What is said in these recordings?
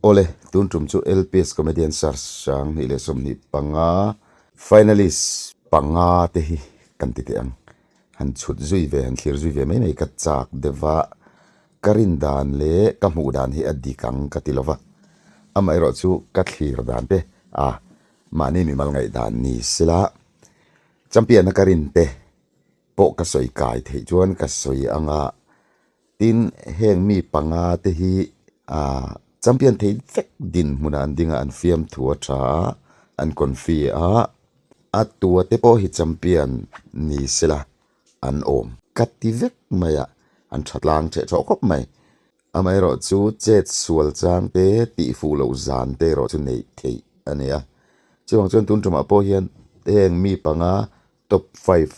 Awle, tun tum chu LPS Comedian Search 2025 finalist panga te hi kan ti teh ang. Han chhut zui ve, han thlir zui ve mai mai ka chak deuh a, ka rin dan leh ka hmuh dan hi a dik ang ka ti lo va. Amaherawh chu ka thlir dan te a mahni mimal ngaihdan ni sela, champion a ka rin te pawh ka sawi kai theih chuan ka sawi ang a, Tin, heng mi panga te hi champion thei vek dinhmunah an ding a, an fiamthu a tha a, an confi a, a tua te pawh hi champion ni sela an awm. Ka ti vek mai a, an tha tlang theh thawh khawp mai. Amaherawh chu chet sual chang te, tih fuh loh zan te erawh chu neih theih a ni a. Chuvang chuan tun tumah pawh hian heng mi panga top five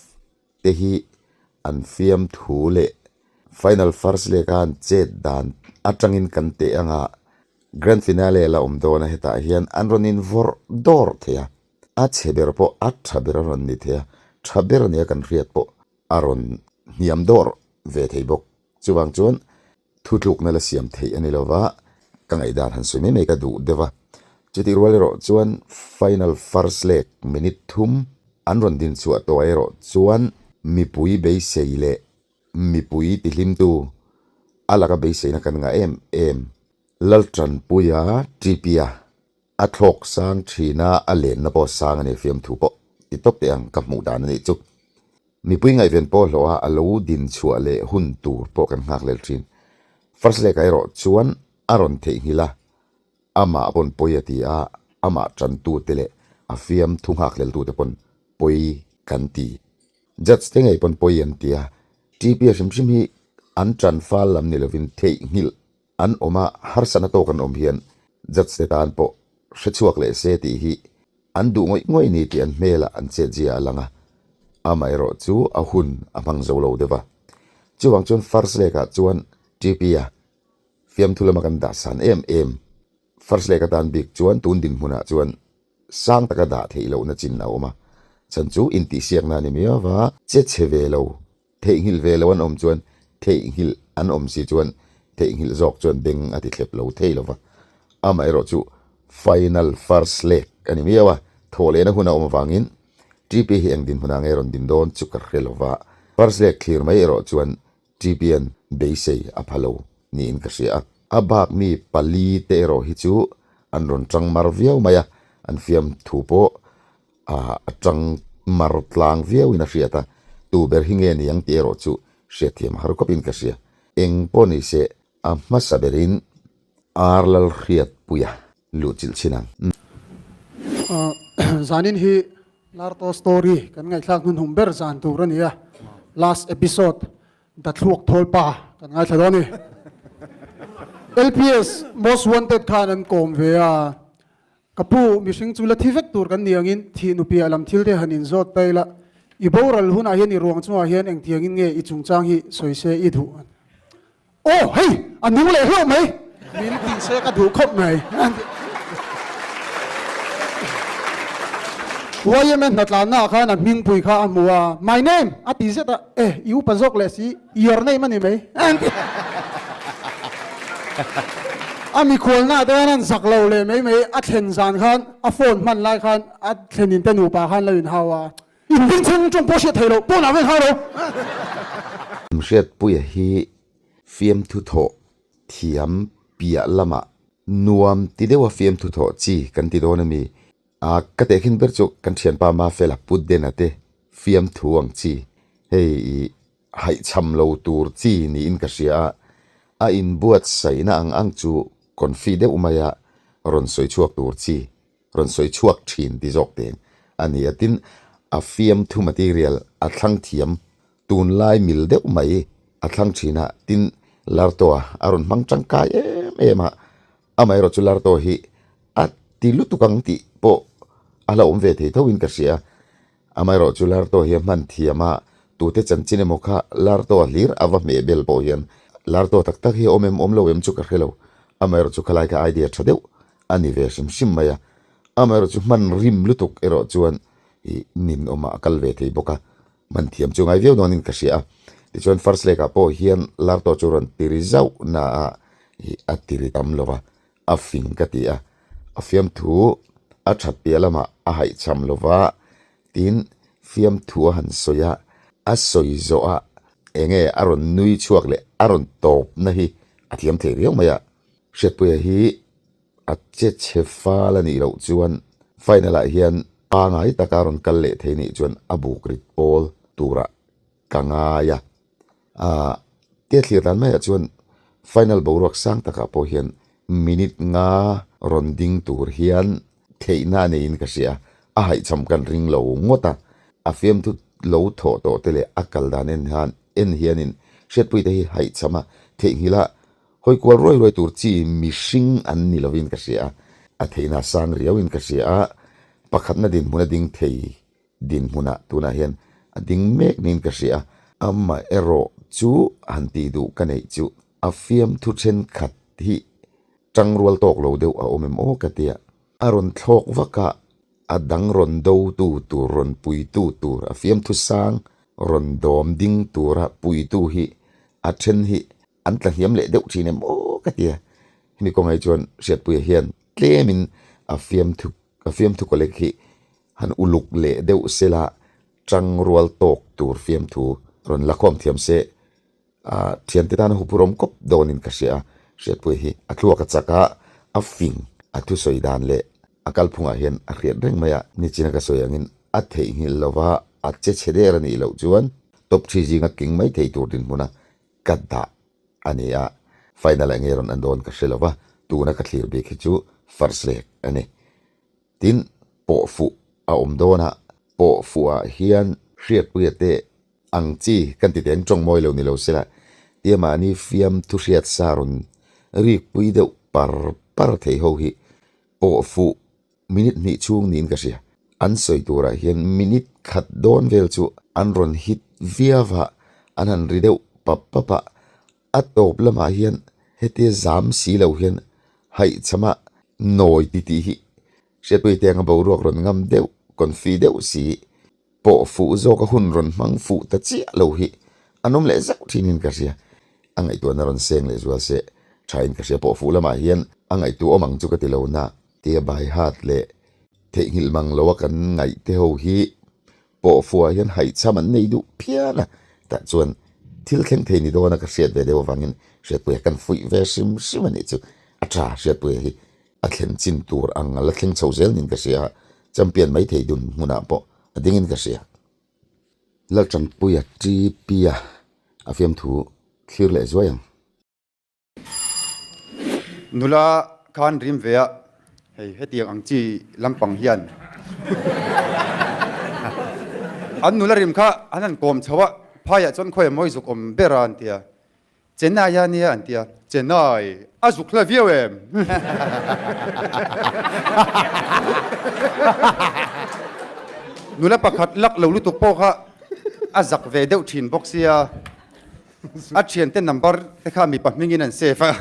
te hi an fiamthu leh final first leg a an chet dan atangin kan teh anga grand finale la awm dawn a hetah hian an rawn in vawrh dawr thei a, a chhe ber pawh a tha ber a rawn ni thei a, tha ber nia kan hriat pawh a rawn hniam dawr ve thei bawk. Chuvang chuan Thutlukna la siam theih a ni lo va, ka ngaihdan han sawi mai mai ka duh deuh a. Chutih rual erawh chuan final first leg minute thum an rawn din chhuah tawh erawh chuan mipui beisei leh mipui tihlimtu a laka beiseina kan ngah em em. Laltanpuia TP-a a thlawk sang thin a, a lenna pawh sang a ni fiamthu pawh ti tawp teh ang ka hmuh dan a nih chu. Mipui ngaihven pawh hlawh a, a lo din chhuah leh hun tur pawh kan nghak lel thin. First leg ah erawh chuan a rawn theihnghilh a, amah pawn pawi a ti a, amah tantute leh a fiamthu nghak leltute pawn pawi kan ti. Judge te ngei pawn pawi an ti a, TP a hrim hrim hi an tan fal lam ni lovin theihnghilh An awm a, harsatna tawk an awm hian judge te tan pawh hre chhuak leh se tih hi an duh ngawih ngawih ni tih an hmelah an chetzia a lang a, amaherawh chu a hun a hmang zo lo deuh a. Chuvang chuan first leg ah chuan TP-a fiamthu lama kan dah san em em first leg atan bik chuan tun dinhmunah chuan sang taka dah theih lohna chin a awm a, chhan chu intihsiakna a ni miau va, che chhe ve lo Theihnghilh ve lo an awm chuan theihnghilh an awm si chuan theihnghilh zawk chuan beng a ti thlep lo thei lo va. Amaherawh chu final first leg a ni miau a, thawh lehna hun a awm avangin TP hi eng dinhmunah nge rawn din dawn chu ka hre lo va. First leg thlir mai erawh chuan TP-a'n beisei a pha lo niin ka hria a. A bak mi pali te erawh hi chu an rawn tang mar viau mai a, an fiamthu pawh A tang mar tlang viau in a hriat a, tu ber hi nge ni ang tih erawh chu hriatthiam har khawp in ka hria. Eng pawh ni se a hmasa ber in ar lal hriat pui a luh chilh chhin ang. Zanin hi Larto story kan ngaihthlak hnuhnung ber zan tur a ni a, last episode Dathluak Thawlpa kan ngaithla dawn a ni. LPS Most Wanted khan an kawm ve a, Ka pu, mihring chu la thi vek tur kan ni angin thih nupi ah lam thil te han inzawt ta ila, i boral hunah hian i ruang chungah hian engtiangin nge i chungchang hi sawi se i duh? Aw, hei, a nung leh hlauh mai! Min tih se ka duh khawp mai. YMA hnatlanna ah khan a hmingpui kha a hmu a, My name! a ti zet a, eh, i upa zawk leh si, Your name a ni mai. A mikhualna te khan an zak lo leh mai mai, a thlen zan khan a phone hman lai khan a thlenin te nupa khan lo inhau a, inbeng chhung tawng pawh hriat thei lo, pawnah vek hau lo. Hriatpuia hi fiamthu thawh thiam piah lamah nuam ti deuha fiamthu thawh chi kan ti dawn a mi? A ka tehkhin ber chu kan thianpa Mafela Puddena te fiamthu ang chi hei i haihchham lo tur chi niin ka hria a, a inbuatsaihna ang ang chu confi deuh maia rawn sawi chhuak tur chi, rawn sawi chhuak thin ti zawk teng a ni a. Tin, a fiamthu material a thlang thiam tunlai mil deuh mai a thlang thin a, tin Lartoa a rawn hmang tangkai em em a, Amaherawh chu Larto hi a ti lutuk ang tih pawh a la awm ve thei tho in ka hria. Amaherawh chu Larto hi a hman thiam a, tute chanchin emaw kha Larto a hlir a va hmeh bel pawh hian Larto tak tak hi a awm em awm lo em chu ka hre lo. Amaherawh chu khalai kha idea tha deuh a ni ve hrim hrim mai a. Amaherawh chu hman rim lutuk erawh chuan ih ninawmah a kal ve thei bawk a. Hman thiam chu ngai viau dawnin ka hria a. Tichuan first leg ah pawh hian Larto chu rawn tiri zauh na a, ih a tiri tam lo va. A fing ka ti a, a fiamthu a that piah lamah a haihcham lo va, tin fiamthu a han sawi a, a sawi zawh a enge a rawn nui chhuak leh a rawn tawpna hi a thiam thei riau mai a. Hriatpuia hi a che chhe fal a nih loh chuan final ah hian pangai taka rawn kal leh thei nih chuan a buk rit pawl turah ka ngai a. Aaa tia thlir dan maiah chuan final boruak sang takah pawh hian minute nga rawn ding tur hian theihna a neiin ka hria a, a haihcham kan ring lo ngawt a, a fiamthu lo thawh tawh te leh a kal dan en hian en hianin hriatpuite hi haihcham a theihnghilh a, hawi kual ruai ruai tur chi mihring an ni lovin ka hria a, a theihna sang riauin ka hria a, pakhatna dinhmun a ding thei dinhmunah tunah hian a ding mek niin ka hria a, amaherawh chu han tih duh ka neih chu a fiamthu thenkhat hi tangrual tawk lo deuh a awm em aw ka tia. A rawn thlawk vak a, a dang rawn dotu tur rawn puitu tur a fiamthu sang rawn dawm ding tura puitu hi a then hi an tla hniam leh deuh thin em aw ka tia. Hemi kawngah hi chuan Hriatpuia hian tlemin a fiamthu a fiamthu kawlek hi Han uluk leh deuh sela tangrual tawk tur fiamthu rawn la khawm thiam se, a thiante tana huphurhawm kawp dawnin ka hria a, Hriatpuia hi a thluak a chak a, a fing a thusawi dan leh a kalphungah hian a hriat reng mai a, nichina ka sawi angin a theihnghilh lova a che chhe der a nih loh chuan top thi zinga tling mai thei tur dinhmuna ka dah a ni a, final ah nge rawn an dawn ka hre lova, tuna ka thlir bik hi chu first leg a ni. Tin, pawh fuh a awm dawn a, pawh fuhah hian hriatpuia te ang chi kan ti teng tawng mawi lo ni lo sela, tia mahni fiam thu hriat sa rawn rikpui deuh par par thei ho hi pawh fuh minute hnih chhung niin ka hria. An sawi turah hian minute khat dawn vel chu an rawn hit viau a, an han ri deuh pap pap a, A tawp lamah hian hetia zam si lo hian haihchhama nawi ti tih hi hriatpui te anga boruak rawn ngam deuh, confi deuh si pawh fuh zawka hun rawn hmang fuh ta chiah lo hi an awm leh zauh thinin ka hria. A ngaihtuahna rawn seng leh zual se thain ka hria pawh fuh lamah hian a ngaihtuah awm ang chu ka ti lo na tia bai hat leh theihnghilh mang loa kan ngaih te ho hi Pawh fuah hian haihchham an nei duh phian a, tah chuan thil thleng thei ni dawna ka hriat ve deuh avangin Hriatpuia kan fuih ve hrim hrim a nih chu. A tha Hriatpuia hi a thlen chin tur ang a la thleng chho zel niin ka hria a, champion mai thei dun hmunah pawh a dingin ka hria. Laltanpuia TP-a a fiamthu thlir leh zuai ang. Nula khan rim ve a, hei hetiang ang chi lampang hian an nula rim kha an han kawm chho a, phaiah chuan khawi a mawi zuk awm ber a an ti a, Chennai a nia an ti a, Chennai a zuk hla viau em? Nula pakhat lak lo lutuk pawh kha a zak ve deuh thin bawk sia. A thiante number te kha mipa hmingin an save a.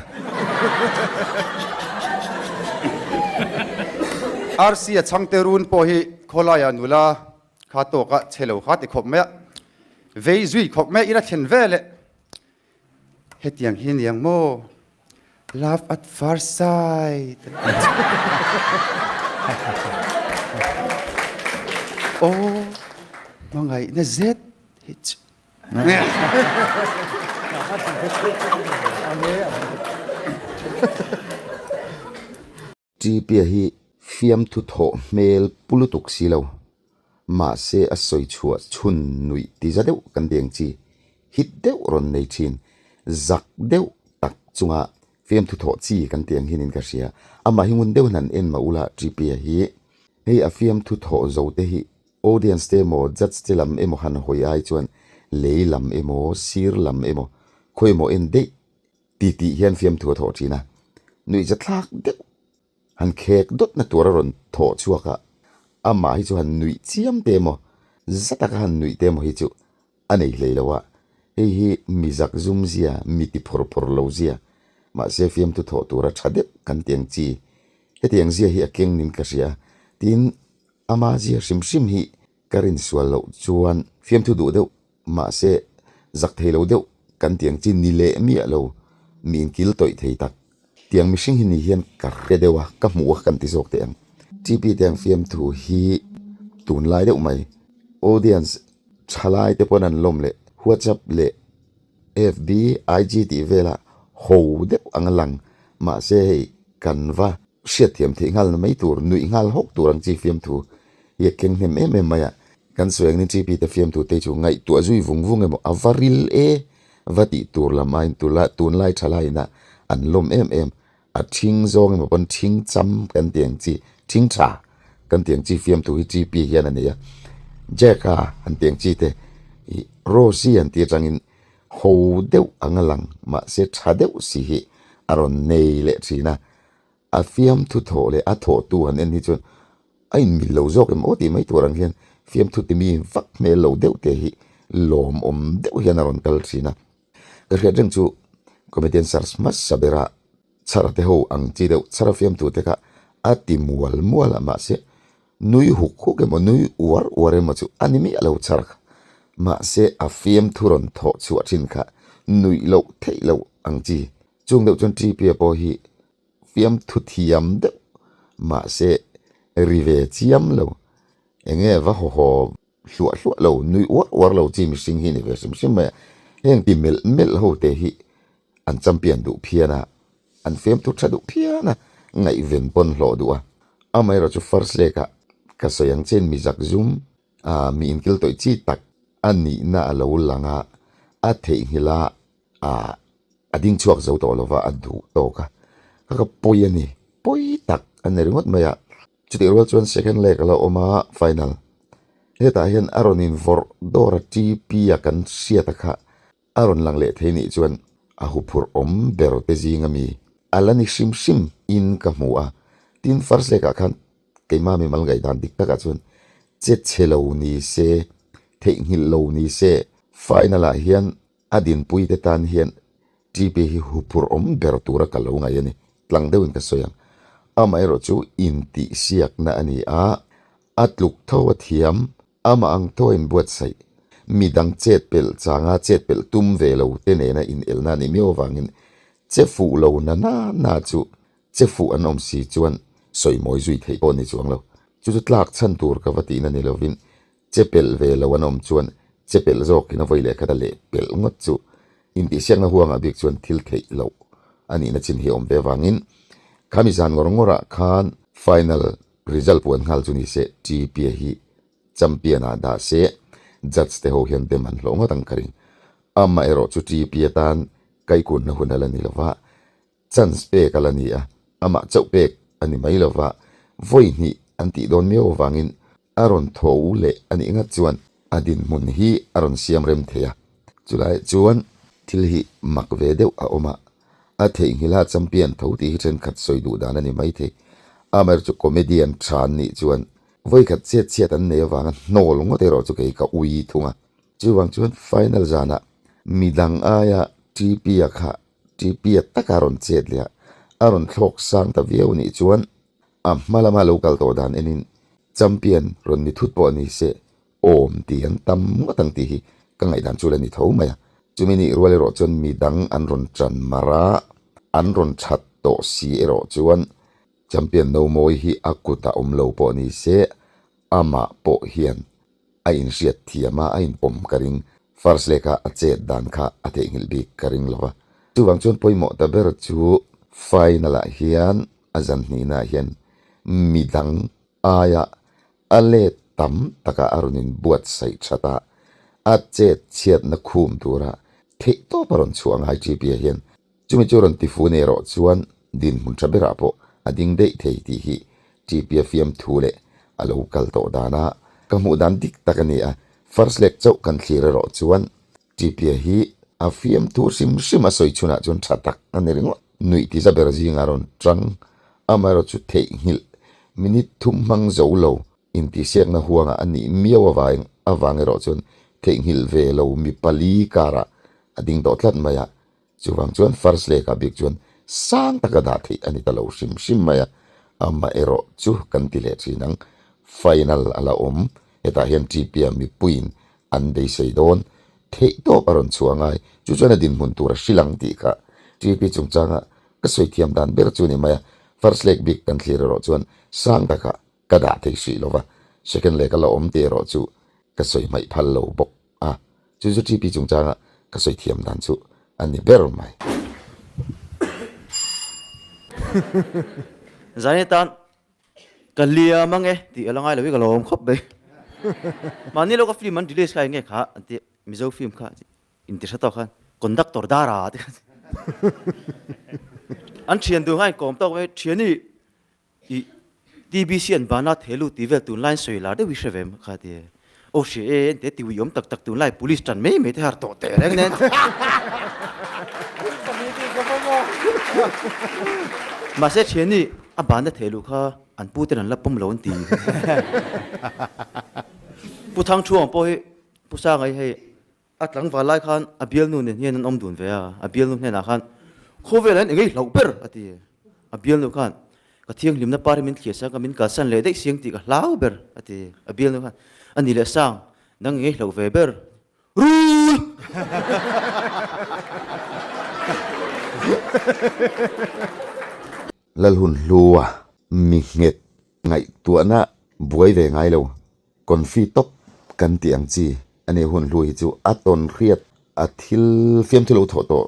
RC a chhangte run pawh hi khawlaiah nula kha tawka che lo kha ti khawp mai a. Vei zui khawp mai a ina thlen vel e. Hetiang hi niang maw? Love at first sight. Aw, hmangaihna zet hi chu. Tpia hi fiamthu thawh hmel pu lutuk si lo, mahse a sawi chhuah chhun nuih ti za deuh kan deng chi, hit deuh rawn nei thin, zak deuh tak chunga fiamthu thawh chi kan ti ang hianin ka hria. Amah hi ngun deuhin han en mah ula Tpia hi hei a fiamthu thawh zo te hi Audience te emaw judge te lam emaw han hawi ai chuan lei lam emaw sir lam emaw khawi emaw en daih ti tih hian fiamthu a thawh thin a, nuihza thlak deuh han khek dawtna tur a rawn thawh chhuak a, amah hi chu han nuih chiam te emaw za taka han nuih te emaw hi chu a nei hlei lo a, hei hi mi zak zum zia, mi ti phawr phawr lo zia, mahse fiamthu thawh tura tha deuh kan ti ang chi, hetiang zia hi a keng nin ka hria, tin Ama zia hrim hrim hi ka rinsual loh chuan fiamthu duh deuh mahse zak thei lo deuh kan ti ang chi ni leh miah lo mi inkil tawih thei tak. Tiang mihring hi ni hian ka hre deuh a, ka hmuh a kan ti zawk teh ang. TP tiang fiamthu hi tunlai deuh mai audience thalai te pawn an lawm leh WhatsApp leh FB, IG tih vela ho deuh ang a lang mahse hei kan va hriatthiam theih nghal na mai tur, nuih nghal hawk tur ang chi fiamthu hi a keng hnem em em mai a. Kan sawi angin TP te fiamthu te chu ngaihtuah zui vung vung emaw a va ril e va tih tur lam aiin tunlai thalaiin a an lawm em em. A ṭhing zawng emaw pawn ṭhing cham kan tih ang chi, ṭhing ṭha kan tih ang chi fiamthu hi TP hian a nei a. Jack-a han tih ang chi te ih Rose-i han tih atangin ho deuh ang a lang mahse ṭha deuh si hi a rawn nei leh ṭhin a. A fiamthu thawh leh a thawhtu han en hi chuan a inmil lo zawk em aw tih mai tur ang hian fiamthu timi vak hmel lo deuh te hi lawmawm deuh hian a rawn kal thin a. Ka hriat reng chu comedian search hmasa bera chhara te ho ang chi deuh chhara fiamthu te kha a ti mual mual a mahse nui huk huk emaw nui uar uar emaw chu a ni miah lo chhar kha mahse a fiamthu rawn thawh chhuah thin kha nuih loh theih loh ang chi chung deuh chuan TP a pawh hi fiamthu thiam deuh mahse ri ve chiam lo eng nge va haw haw hluah hluah lo nui uar uar lo chi mihring hi ni ve hrim hrim mai a heng ti melh melh ho te hi an champion duh phian a an fiamthu tha duh phian a ngaihven pawn hlawh duh a amaherawh chu first leg ah ka sawi ang chen mi zak zum ah mi inkil tawih chi tak a nihna a lo lang a a theihnghilh a ah a ding chhuak zo tawh lova a duh tawk a ka ka pawi a ni pawi tak a ni ringawt mai a. Chutih rual chuan second leg a lo awm a, final. Hetah hian a rawn invawrh dawr a TP a kan hriat a kha a rawn lang leh thei nih chuan a huphurh awm ber te zing ami a la ni hrim hrim in ka hmu a. Tin first leg ah khan keimah mimal ngaihdan dik takah chuan che chhe lo ni se, theihnghilh lo ni se, final ah hian A dinpuite tan hian TP hi huphurh awm ber tura ka lo ngaih a ni, tlang deuhin ka sawi ang. Amaherawh chu intihsiakna a ni a, a tluk tho a thiam, amah ang tho a inbuatsaih, midang chet pelh changa chet pelh tum ve lo te nena inelna a nih miau avangin che fuh lo na na na chu che fuh an awm si chuan sawi mawi zui theih pawh a ni chuang lo. Chu chu tlak chhan tur ka va tihna ni lovin Che pelh ve lo an awm chuan che pelh zawkin a vawi leh khat a leh pelh ngawt chu intihsiakna huangah bik chuan thil theih loh a nihna chin hi a awm ve avangin khami zan ngawr ngawrah khan final result puan nghal chu ni se TPA hi champion ah dah se judge te ho hian dem an hlawh ngawt ang ka ring. Amaherawh chu TPA tan kaikunna hun a la ni lova Chance pek a la ni a, amah chauh pek a ni mai lova, vawi hnih an tih dawn miau avangin a rawn tho leh a nih ngat chuan a dinhmun hi a rawn siam rem thei a. Chulai chuan thil hi mak ve deuh a awm a, a theihnghilha champion tho tih hi thenkhat sawi duh dan a ni mai thei. Amaherawhchu chu comedian tha an nih chuan vawi khat chet chhiat an nei avanga hnawl ngawt erawh chu kei ka ui thung a. Chuvang chuan final zanah midang aia TP-a kha TP-a taka rawn chet leh a, a rawn thlawk sang ta viau nih chuan a hma lama lo kal tawh dan enin champion rawn ni thut pawh ni se awm tih an tam ngawt ang tih hi ka ngaihdan chu la ni tho mai a. Chumi nih rual erawh chuan midang an rawn tan mar a, an rawn that tawh si erawh chuan champion no mawi hi a kutah awm lo pawh ni se amah pawh hian a inhriat thiam a, a inpawm ka ring. First leg a a chet dan kha a theihnghilh bik ka ring lo va. Chuvang chuan pawimawh ta ber chu final ah hian a zan hnihna ah hian midang aia a let tam taka a rawn inbuatsaih that a, a chet chhiatna khum tura theihtawp a rawn chhuah ngai TP ah hian Chumi chu rawn tifu nei erawh chuan dinhmun tha berah pawh a ding daih thei tih hi TP-a fiamthu leh a lo kal tawh dana ka hmuh dan dik tak a ni a. First leg chauh kan thlir erawh chuan TP-a hi a fiamthu hrim hrim a sawi chhunah chuan tha tak a ni ringawt. Nuih ti za ber zingah rawn tang amaherawh chu theihnghilh minute thum hmang zo lo intihsiakna huangah a nih miau avang avang erawh chuan theihnghilh ve lo mi pali karah a ding tawh tlat mai a. Chuvang chuan first leg ah bik chuan sang taka dah theih a ni ta lo hrim hrim mai a, amah erawh chu kan ti leh thin ang. Final a la awm, hetah hian TP-a mipuiin an beisei dawn theih tawp a rawn chhuah ngai, chu chuan a dinhmun tur a hrilh ang tih kha TP chungchanga Ka sawi thiam dan ber chu ni mai a, first leg bik kan thlir erawh chuan sang takah ka dah thei hrih lo va, second leg a la awm tih erawh chu ka sawi hmaih phal lo bawk a, chu chu TP chungchanga ka sawi thiam dan chu a ni ber mai. Zaini tan ka liam ang e tih a la ngai lo hi ka lawm khawp mai. Mahni lo ka film an release kha eng nge kha an ti Mizo film kha inti hre tawk khan conductor dara te khan an thian duh kha inkawm tawk mai thiani i TBC an bana thelu tih vel tunlai sawi lar deuh hi hre ve kha ti aw hria e ente ti ui awm tak tak tunlai police tan mai mai te har tawh teh reng nen mahse thiani a bana thelu kha an pu ten an la pawm lo an ti Pu Thangthuang pawh hi Pu Sangai hei A tlangval lai khan a bialnu nen hian an awm dun ve a, a bialnu hnenah khan, Khawvel an engei hlauh ber! a ti. A bialnu khan, Ka thianghlimna par hi min thliah sang ka min kalsan leh daih siang tih ka hlau ber! a ti. A bialnu khan, A ni leh sang, nang engei hlauh ve ber? Rul! Lalhun hlua mi nghet ngaihtuahna buai ve ngai lo. Confi tawp kan tih ang chi a ni hun hlu hi chu a tawn hriat a thil fiamthu lo thawh tawh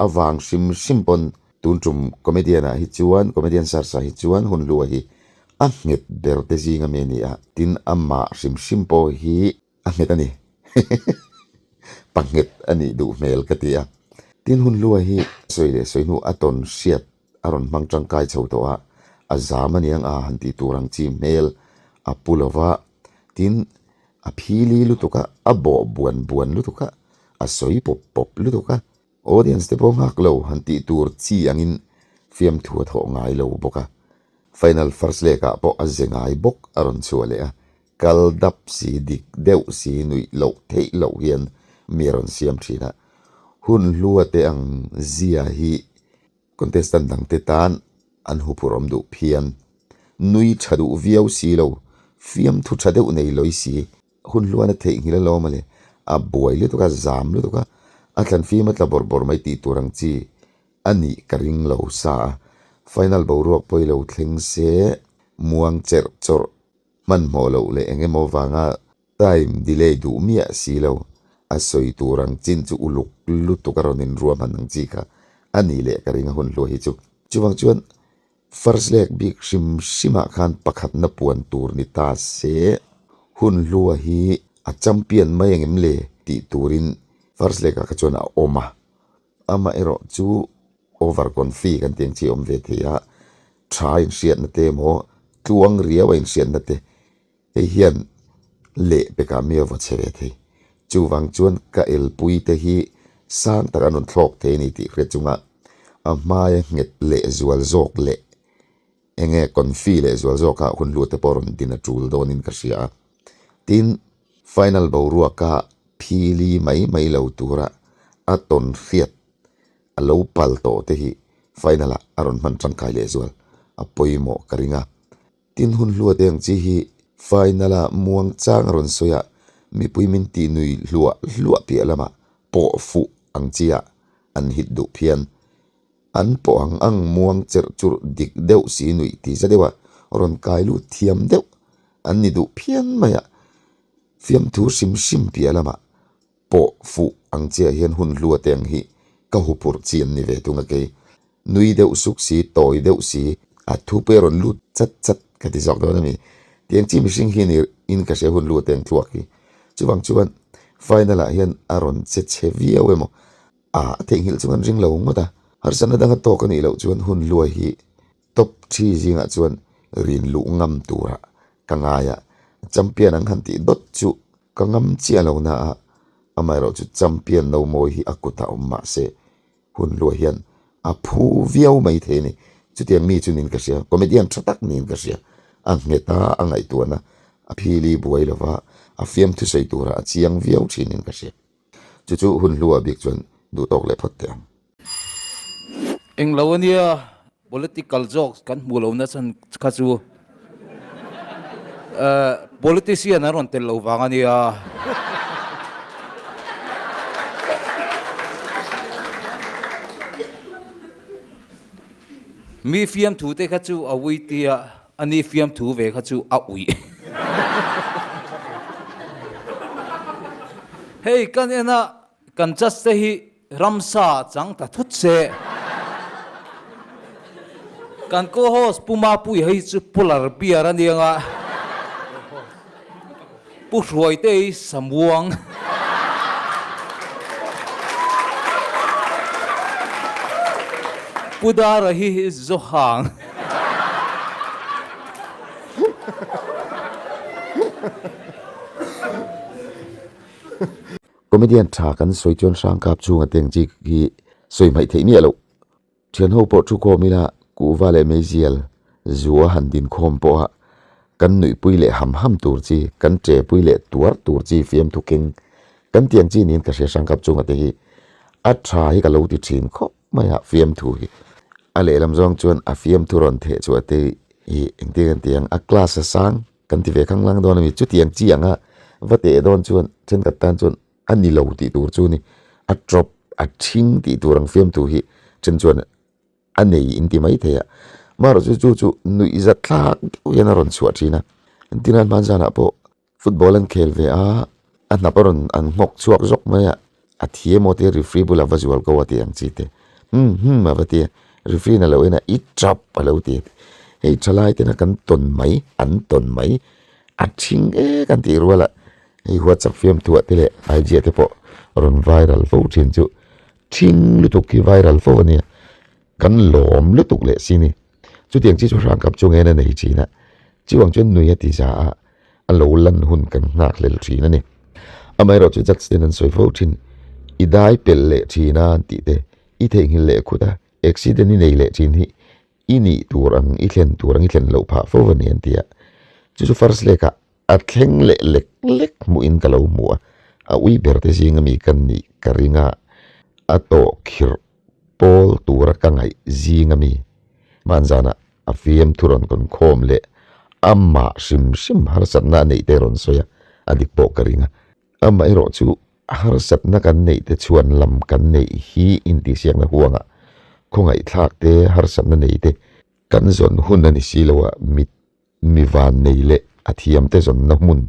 avang hrim hrim pawn tun tum comedian ah hi chuan comedian search ah hi chuan hun hlu a hi a nghet ber te zing ami a ni a tin amah hrim hrim pawh hi a nghet a ni pa nghet a nih duh hmel ka ti a tin hun hlu a hi sawi leh sawi hnu a tawn hriat a rawn hmang tangkai chho tawh a, a zam a niang a han tih tur ang chi hmel a pu lo va, tin a phili lutuk a, a bawh buan buan lutuk a, a sawi pawp pawp lutuk a, audience te pawh nghak lo han tih tur chi angin fiamthu a thawh ngai lo bawk a, final first leg ah pawh a ze ngai bawk a rawn chhuah leh a, kal dap si dik deuh si nuih loh theih loh hian mi a rawn siam thin a, hun hlua te ang zia hi Contestant dangte tan an huphurh awm duh phian. Nui tha duh viau si lo, fiamthu tha deuh nei lawi si. Hun hluan a theihnghilh alawm a le, a buai lutuk a, zam lutuk a, a thlan fim a tla bawrh bawrh mai tih tur ang chi a nih ka ring lo sa a. Final boruak pawi lo thleng se, muang cherh chawrh hmanhmawh loh leh eng emaw vanga Time delay duh miah si lo, a sawi tur ang chin chu uluk lutuk a rawn inruahman ang chi kha a ni leh ka ring a hun hluah hi chu. Chuvang chuan first leg bik hrim hrimah khan pakhatna puan tur ni ta se, hun hlua hi a champion mai engem le tih turin first leg ah kha chuan a awm a. Amaherawh chu over confi kan tih ang chi a awm ve thei a, tha inhriatna te emaw tluang riau a inhriatna te Hei hian leh pekah mi a vaw chhe ve thei. Chuvang chuan ka elpui te hi sang tak an rawn thlawk thei a ni tih hriat chunga a hmaia nghet leh zual zawk leh enge confi leh zual zawka hun hlu te pawh rawn din a tul dawnin ka hria a. Tin, final boruaka phili mai mai lo tura a tawn hriat a lo pal tawh te hi final ah a rawn hman tangkai leh zual a pawimawh ka ring a. Tin hun hluat eng chi hi final a muang chang a rawn sawi a, mipui min tih nui hluah hluah piah lamah pawh fuh ang chi ah an hit duh phian. An pawh ang ang muang cherh churh dik deuh si nuih ti za deuh a rawn kai lut thiam deuh an ni duh phian mai a, fiamthu hrim hrim piah lamah Pawh fuh ang chiah hian hun hlua te ang hi ka huphurh chi an ni ve tung a kei. Nui deuh suk si, tawi deuh si, a thu pawh i rawn lut chat chat ka ti zawk dawn a mi. Tiang chi mihring hi ni in ka hria hun hlua te ang thluak hi. Chuvang chuan final ah hian a rawn che chhe viau emaw a theihnghilh chu kan ring lo ngawt a. Harsatna danga tawk a nih loh chuan hun hlua hi Top thi zingah chuan rin luh ngam turah ka ngai a, champion ang han tih dawt chu ka ngam chiah lo na a, amaherawh chu champion no mawi hi a kutah awm mah se hun luah hian a phu viau mai thei a ni. Chutiang mi chu niin ka hria, comedian tha tak niin ka hria, a nghet a, a ngaihtuahna a phili buai lo va, a fiamthu sawi turah a chiang viau thinin ka hria. Chu chu hun hluah bik chuan duh tawk leh phawt teh ang. Englo a nia, political jokes kan hmuh lohna chhan kha chu politician an rawn tel lo vang a nia. Mi fiamthu te kha chu a ui tia, a ni fiamthu ve kha chu a uih. Hei kan en a, kan judge te hi ramsa chang ta thut se. Kan co-host Pu Mapuia hi chu Polar Bear a nia nga. Pu Hruaitei Samuang. Pu Dara hi Zohang. Comedian tha kan sawi chuan Hrangkap chhunga teng chi hi sawi hmaih theih miah loh. Thianho pawh thu khawm ila kuhva leh meizial zua han din khawm pawha kan nuihpui leh ham ham tur chi, kan ṭepui leh tuar tur chi fiamthu keng kan tiang chi niin ka hria Hrangkap chunga te hi a ṭha hi ka lo ti ṭhin khawp mai a fiamthu hi. A lehlam zawng chuan a fiamthu rawn theh chhuah te hi engtin kan ti ang a class a sang kan ti ve khang lang dawn a mi chutiang chi anga va teh dawn chuan thenkhat tan chuan a ni lo tih tur chu ni a tawp a thing tih tur ang fiamtu hi then chuan a nei in ti mai thei a marawh chu chu chu nuih zat thlak deuh hian a rawn chhuah thin a engtin an hman zanah pawh football an khel ve a a hnap a rawn an nghawk chhuak zawk mai a a thi emaw te referee bulah va zual ko a tih ang chi te hum hum a va ti a referee in a lo en a i tap a lo ti hei thalai tena kan tawn mai an tawn mai a thing ek an tih rual a. Hei WhatsApp fiamthuah te leh IG ah te pawh rawn viral fo thin chu thing lutuk hi viral fo a nia, kan lawm lutuk leh si ni. Chutiang chi chu hrangkap chu ngen a nei thin a, chuang chuan nui a ti za a, a lo lan hun kan nghak hlel thin a ni. Amaherawh chu judge ten an sawi fo thin, i dai pelh leh thin a an tih te, i theihnghilh leh khut a, accident i nei leh thin hi i nih tur ang i thlen tur ang i thlen loh phah fo a ni an ti a, chu chu first leg ah A thleng leh lek lek hmuhin ka lo hmu a, a ui ber te zinga mi ka nih ka ring a, a tawh khirh pawl tura ka ngaih zinga mi hmanzanah a fiamthu rawn kawn khawm leh amah hrim hrim harsatna a neih te rawn sawi a, a dik pawh ka ring a. Amaherawh chu harsatna kan neih te chhuan lam kan neih hi intihsiakna huangah khawngaihthlak te harsatna nei te kan zawn hun a ni si lo a, mit Mi van nei leh a thiam te zawnna hmun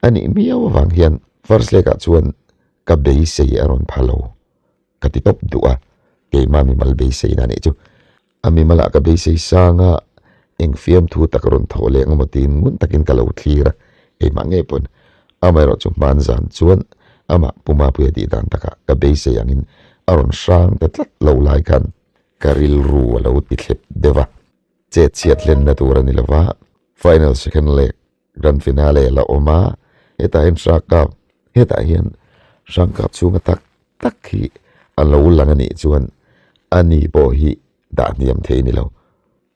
a nih miau avang hian first leg ah chuan ka beisei a rawn pha lo ka ti tawp duh a, keimah mimal beiseina a nih chu. A mimalah ka beisei sang a, eng fiamthu tak rawn thawh leh ang emaw tiin ngun takin ka lo thlir a, keimah ngei pawn amaherawh chu hman zan chuan amah Pu Mapuia tih dan takah ka beisei angin a rawn hrang ta tlat lo lai khan ka rilru a lo ti thlep deuh a. Chet chhiat hlenna tur a ni lova, final second leg grand finale a la awm a, hetah hian Hrangkap hetah hian Hrangkap chhunga tak tak hi a lo lang a nih chuan a ni pawh hi dah hniam thei a ni lo.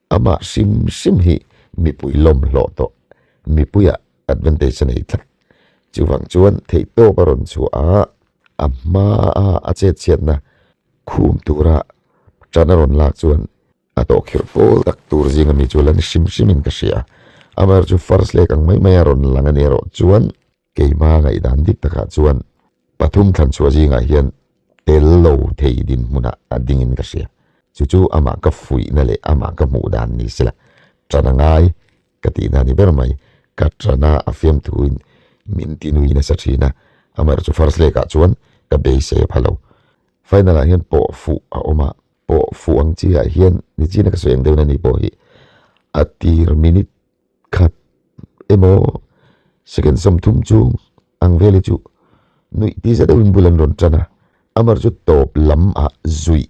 Amah hrim hrim hi mipui lawm hlawh tawh, mipuiah advantage a nei tlat. Chuvang chuan theihtawp a rawn chhuah a, a hmaa a chet chhiatna khum tura tan a rawn lak chuan A tawh khirh pawl tak tur zinga mi chu la ni hrim hrimin ka hria a, amaherawh chu first leg ang mai mai a rawn lang a ni erawh chuan keima ngaihdan dik takah chuan pathum thlan chhuah zingah hian tel lo thei dinhmunah a dingin ka hria. Chu chu amah ka fuihna leh amah ka hmuh dan ni sela ṭan a ngai ka tihna a ni ber mai. Ka ṭana a fiamthuin min ti nui nasa ṭhin a, amaherawh chu first leg ah chuan ka beisei a pha lo. Final ah hian pawh fuh a awm a, pawh fuh ang chi ah hian nichina ka sawi ang deuhin a ni pawh hi a tir minute khat emaw second 30 chung ang vel hi chu nuih ti za deuhin bul an rawn tan a amar chu tawp lam ah zuih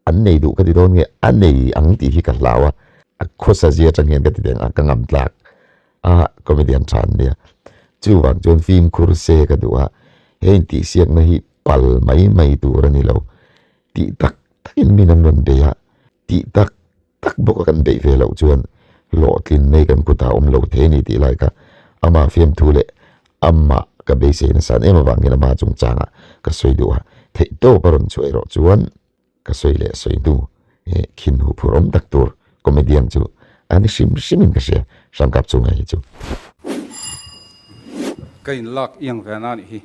an nei duh ka ti dawn nge a nei ang tih hi ka hlau a a khawsa zia atang hian ka ti deng a ka ngam tlak a comedian tha an nia chuvang chuan fimkhur se ka duh a he intihsiakna hi pal mai mai tur a ni lo. Tih tak takin min an rawn bei a, tih tak tak bawka kan beih ve loh chuan hlawhtlin nei kan kutah awm lo thei a ni tih lai kha ama fiamthu leh amah ka beisei nasa em avangin ama chungchangah ka sawi duh a, theihtawp a rawn chhuah erawh chuan ka sawi leh sawi hnu he khin huphurh awm tak tur comedian chu a ni hrim hrimin ka hria Hrangkap chunga hi chu. Ka in lak iang ve na nih hi.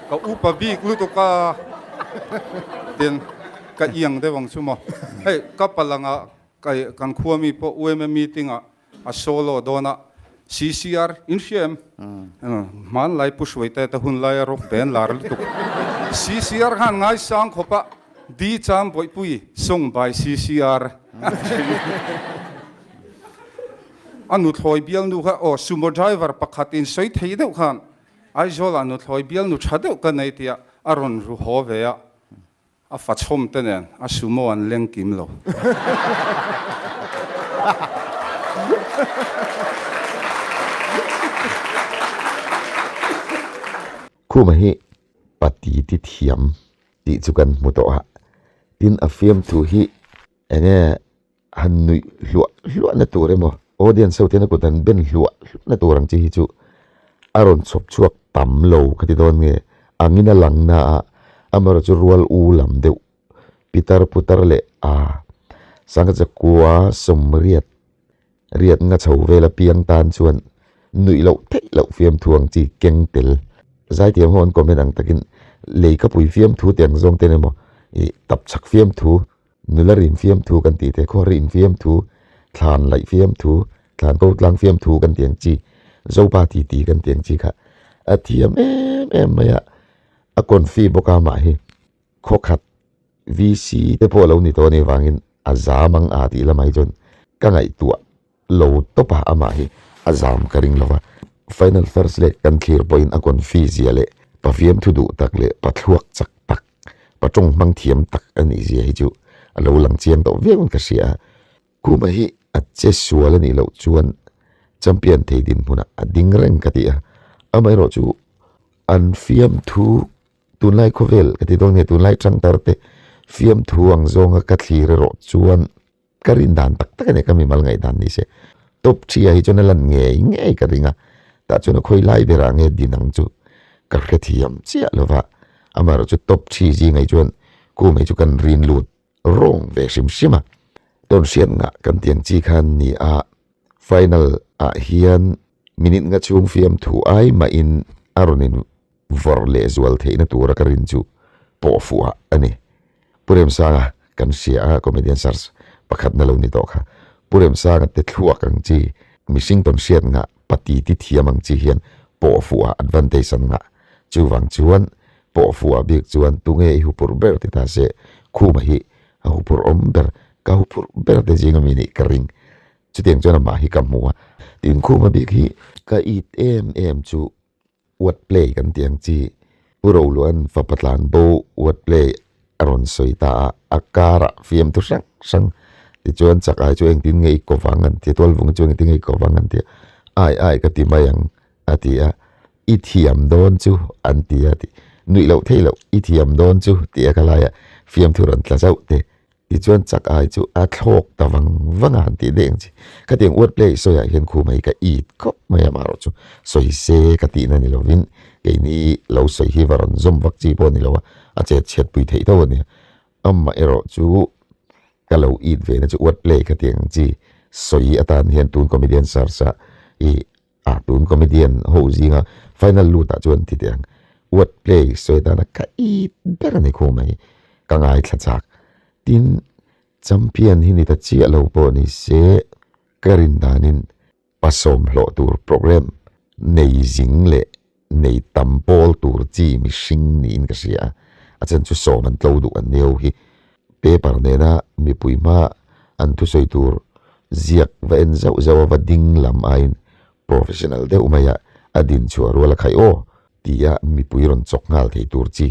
Ka upa bik lutuk a. Tin. Ka iang deuh ang chu maw. Hei ka palanga kai kan khua mi pawh UMA meeting ah a solo dawn a CCR in hria em? Hmanlai Pu Hruaite te hun laia rock band lar lutuk CCR khan ngaisang khawp a Di Cham Bawihpui song by CCR a nuthlawi bialnu kha aw sumo driver pakhat in sawi thei deuh khan Aizawl ah nuthlawi bialnu tha deuh ka nei tia a rawn ru haw ve a A fachhawm te nen a sumo an leng kim lo. Khuma hi pati ti thiam tih chu kan hmu tawh a, tin a fiamthu hi enge han nuih hluah hluah na tur emaw audience ho ten a kut han ben hluah hluah na tur ang chi hi chu a rawn chhawp chhuak tam lo ka ti dawn nge angin a lang na a amaherawh chu rual u lam deuh pitar putar leh a sangha chakua sawmriat riat nga chho vel apiang tan chuan nuih loh theih loh fiamthu ang chi keng tel zaithiam ho an comment ang takin lei ka pui fiamthu tih ang zawng ten emaw ih tapchhak fiamthu Nula rin fiamthu kan tih te, khaw rin fiamthu, thlan laih fiamthu, thlan ko tlang fiamthu kan tih ang chi, Zopa ti ti kan tih ang chi kha a thiam em em mai a, a confi bawk a mah hi khaw khat VC te pawh a lo ni tawh a nih vangin a zam ang a tih lamah hi chuan ka ngaihtuah lo tawp a, amah hi a zam ka ring lo va. Final first leg kan thlir pawhin a confi zia leh pa fiamthu duh tak leh pa thluak chak tak, pa tawng hmang thiam tak a nih zia hi chu a lo lang chiang tawh viau in ka hria a. Khuma hi a che sual a nih loh chuan champion thei dinhmunah a ding reng ka ti a, amaherawh chu an fiamthu tunlai khawvel ka ti dawn nge tunlai tangtar te fiamthu ang zawnga ka thlir erawh chuan Ka rin dan tak tak a ni, ka mimal ngaihdan ni se. Top ṭhia hi chuan a lan ngei ngei ka ring a, tah chuan a khawi lai berah nge din ang chu ka hrethiam chiah lo va, amaherawh chu top ṭhi zingah hi chuan kum hi chu kan rin lut rawng ve hrim hrim a. Tawn hriat ngah kan ti ang chi khan ni a, final ah hian minute nga chhung fiamthu ai mahin a rawn in vawrh leh zual theihna tura ka rin chu pawh fuh ah a ni. Pu Remsanga kan hria a, comedian search pakhatna lo ni tawh kha. Pu Remsanga te thluak ang chi, mihring tawn hriat ngah, pati ti thiam ang chi hian pawh fuh ah advantage an ngah. Chuvang chuan pawh fuh ah bik chuan tunge i huphurh ber ti ta se, Khuma hi a huphurh awm ber, ka huphurh ber te zinga mi nih ka ring. Chutiang chuan amah hi ka hmu a. Tin Khuma bik hi ka it em em chu Word play kan tih ang chi Pu Roluan fapa tlan bo word play a rawn sawi ta a, a karah fiamthu hrang hrang tichuan chak ai chu engtin nge i ko vang an ti a, tualvunga chu engtin nge i ko vang an ti a, ai ai ka ti mai ang a ti a, i thiam dawn chu an ti a tih nuih loh theih loh i thiam dawn chu tih a ka lai a fiamthu rawn tla zauh te. Tichuan chak ai chu a thlawk ta vang vang a han tih daih ang chi. Khatiang word play sawiah hian khu mai ka it khawp mai a marawh chu sawi se ka tihna ni lovin keini lo sawi hi va rawn zawm vak chi pawh a ni lo a, a chet chhiat pui theih tho a nia. Amaherawh chu ka lo it ve na chu word play khatiang ang chi sawi atan hian tun comedian search ah i A tun comedian ho zinga final lut ah chuan ti teh ang word play sawi dana ka it ber a ni khu mai ka ngaithla chak tin champion hi ni ta chiah lo pawh ni se ka rin danin pasawm hlawh tur program nei zing leh nei tam pawl tur chi mihring niin ka hria a a chan chu sawm an tlo duh an neu hi paper nena mipui hma an thusawi tur ziak va en zauh zauh a va ding lam aiin professional deuh mai a a din chhuah rual a khaih aw tia mipui rawn chawk nghal thei tur chi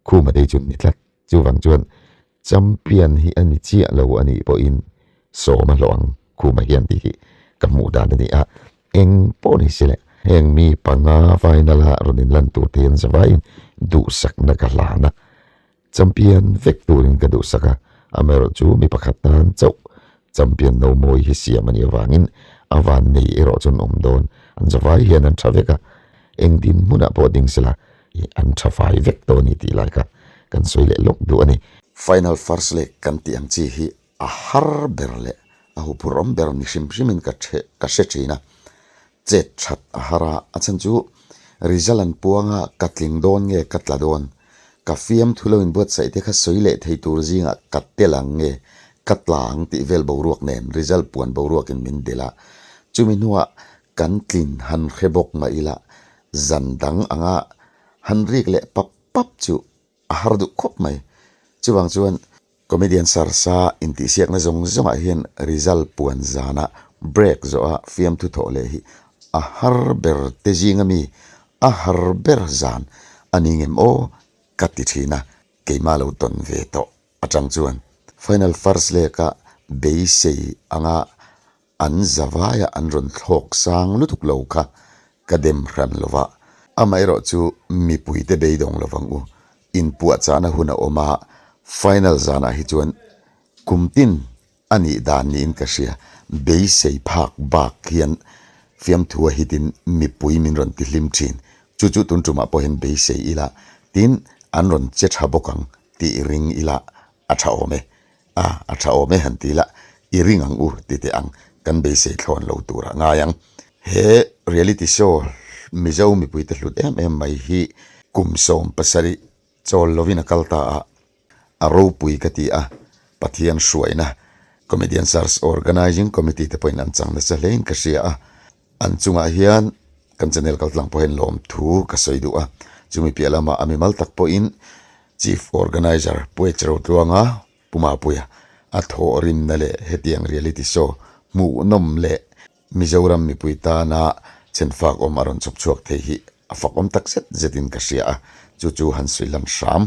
khuma te hi chu ni tlat. Chuvang chuan champion hi a ni chiah lo a nih pawhin sawm a hlawh ang khuma hian tih hi ka hmuh dan a ni a, eng pawh ni se le heng mi panga final a rawn inlan tur te hian zavaiin duhsakna ka hlan a. Champion vek turin ka duhsak a, amaherawh chu mi pakhat tan chauh champion no mawi hi siam a nih avangin a van nei erawh chuan awm dawn. An zavai hian an tha vek a, eng dinhmunah pawh ding sela an tha fai vek tawh a ni tih lai kha kan sawi leh lawk duh a ni. Final first leg kan tih ang chi hi a har ber leh a huphurhawm ber ni hrim hrimin ka ka hre thin a, chet that a har a, a chhan chu result an puang a, ka tling dawn nge ka tla dawn? Ka fiamthu lo inbuatsaih te kha sawi leh thei tur zingah ka tel ang nge, ka tla ang tih vel boruak nen result puan boruakin min delh a. Chumi hnuah kan tlin han hre bawk mah ila zan dang anga han rik leh pap pap chu a har duh khawp mai. Chuvang chuan Comedian Sarsa intihsiakna zawng zawngah hian result puan zana break zawha fiamthu thawh leh hi a har ber te zinga mi a har ber zan a ni ngem aw ka ti thin a, keimah lo tawn ve tawh atang chuan final first leg-a beisei anga An zavaiah an rawn thlawk sang lutuk lo kha ka dem hran lo va, amaherawh chu mipuite beidawng lo vang u. Inpuahchahna hun a awm a, final zanah hi chuan kum tin a nih dan niin ka hria. Beisei phak bak hian fiamthua hitin mipui min rawn tihlim thin. Chu chu tun tumah pawh hian beisei ila, tin an rawn che tha bawk ang tih ring ila a tha awm e. A, a tha awm e han ti la, i ring ang u ti teh ang, kan beisei thlawn lo tur a ngai ang. He reality show Mizo mipuite hlut em em mai hi kum 70 chawl lovin a kal ta a, a ropui ka ti a, Pathian hruaina Comedian Search Organising Committee te pawhin an chang nasa hlein ka hria a, an chungah hian kan channel kaltlang pawh hian lawmthu ka sawi duh a, chumi piah lamah a mimal tak pawhin Chief Organiser Pu H Rotluanga, Pu Mapuia, a thawhrimna leh hetiang reality show hmuhnawm leh Mizoram mipui tana chenfak awm a rawn chhawp chhuak thei hi a fakawm tak zet zetin ka hria a, chu chu han sawi lam hram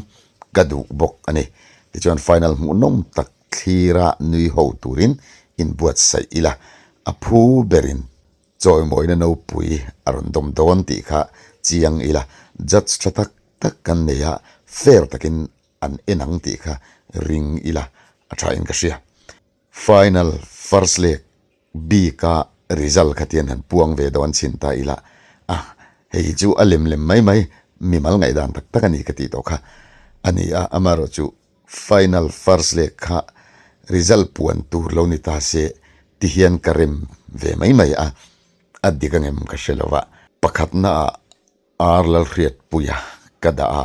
ka duh bawk a ni. Tichuan final hmuhnawm tak thlira nui ho turin inbuatsaih ila, a phu berin Chawimawina nopui a rawn dawm dawn tih kha chiang ila, judge tha tak tak kan nei a, fair takin an en ang tih kha ring ila a tha in ka hria. Final first leg bika result kha tian han puang ve dawn chhin ta ila, a hei hi chu a lem lem mai mai, mimal ngaihdan tak tak a ni ka tih tawh kha a ni a, amaherawh chu Final first leg kha result puan tur lo ni ta se ti hian ka rem ve mai mai a, a dik angem ka hre lo va. Pakhatna ah Ar Lalhriatpuia ka dah a,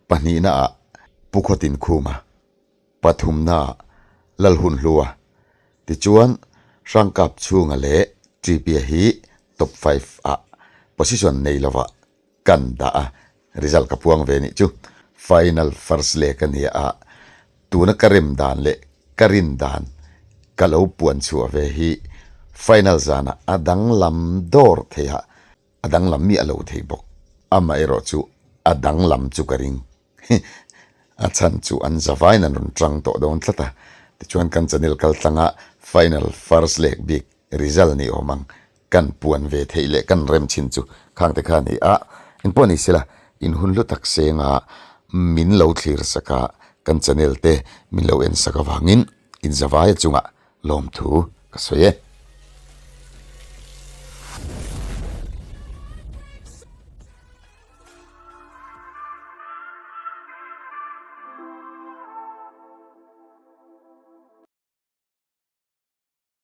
pahnihna ah Pu Khawtinkhuma, pathumna ah Lalhunhlua, tichuan Hrangkap chhunga leh Tripia hi top five ah position nei lovah Kan dah a, result ka puang ve nih chu. Final first leg a nia a, tuna ka rem dan leh ka rin dan ka lo puan chhuah ve hi final zanah a danglam dawr thei a, a danglam miah lo thei bawk. Amaherawh chu a danglam chu ka ring. A chhan chu an zavain an rawn tang tawh dawn tlat a, tichuan kan channel kal tlanga final first leg bik result ni awm ang kan puan ve theih leh kan rem chin chu khang te kha a ni a, engpawh ni sela in hun hlu tak senga min lo thlir sak a, kan channel te min lo en sak avangin in zavaia chungah lawmthu ka sawi e.